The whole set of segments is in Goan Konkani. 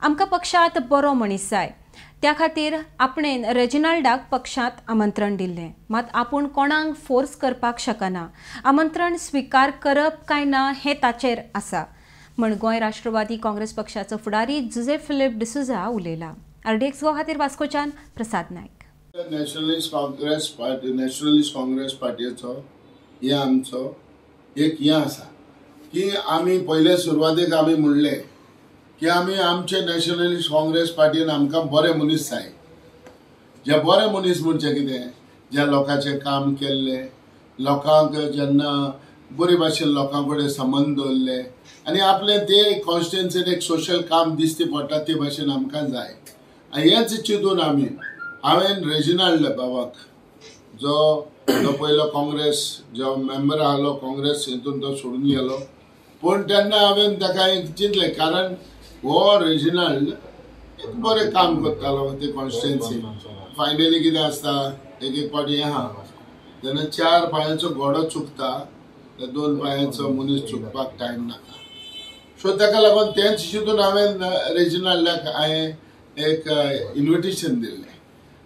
आमकां पक्षांत बरो मनीस जाय, त्या खातीर आपणेन रेजिनाल्डाक पक्षांत आमंत्रण दिल्लें. मात आपूण कोणाक फोर्स करपाक शकना. आमंत्रण स्विकार करप काय ना हें ताचेर आसा म्हण गोंय राष्ट्रवादी काँग्रेस पक्षाचो फुडारी जुझे फिलीप डिसुझा उलयला. आरडीएक्स गोवा खातीर वास्कोच्यान Prasad Naik. Nationalist Congress party, nationalist Congress पार्टीचो हे आमचो एक हें आसा की आमी पयले सुरवातेक आमी म्हणलें की आमी आमचे नॅशनलिस्ट काँग्रेस पार्टीन आमकां बरे मनीस जाय. जे बरे मनीस म्हणजे कितें, ज्या लोकांचें काम केल्लें, लोकांक जेन्ना बरे भाशेन लोकां कडेन संबंद दवरले आनी आपलें ते कॉन्स्टिट्युएन्सीन एक सोशल काम दिसती पडटा ते भाशेन आमकां जाय. आनी हेंच चिंतून आमी हांवें रेजिनाल्ड बाबाक जो जो पयलो काँग्रेस जो मेंबर आहलो काँग्रेस हितून तो सोडून गेलो, पूण तेन्ना हांवें ताका एक चिंतलें कारण हो रेजिनाल्ड एक बरें काम करतालो ते कॉन्स्टिट्युएन्सी. फायनली कितें आसता एक एक फावटी हें आहा जेन्ना 4 पांयांचो घोडो चुकता तर 2 पांयांचो मनीस चुकपाक टायम नाका. सो ताका लागून तेंच चिंतून हांवें रेजिनाल्डाक हांवें एक इन्विटेशन दिल्लें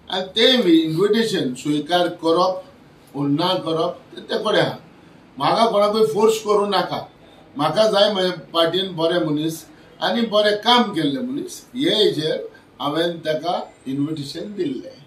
आनी तें इन्विटेशन स्विकार करप वो ना करप ते कडेन आहा. म्हाका कोणाकूय फोर्स करूं नाका. म्हाका जाय म्हज्या पार्टीन बरे मनीस आनी बरें काम केल्ले मनीस हे हेजेर हांवें ताका इन्विटेशन दिल्लें.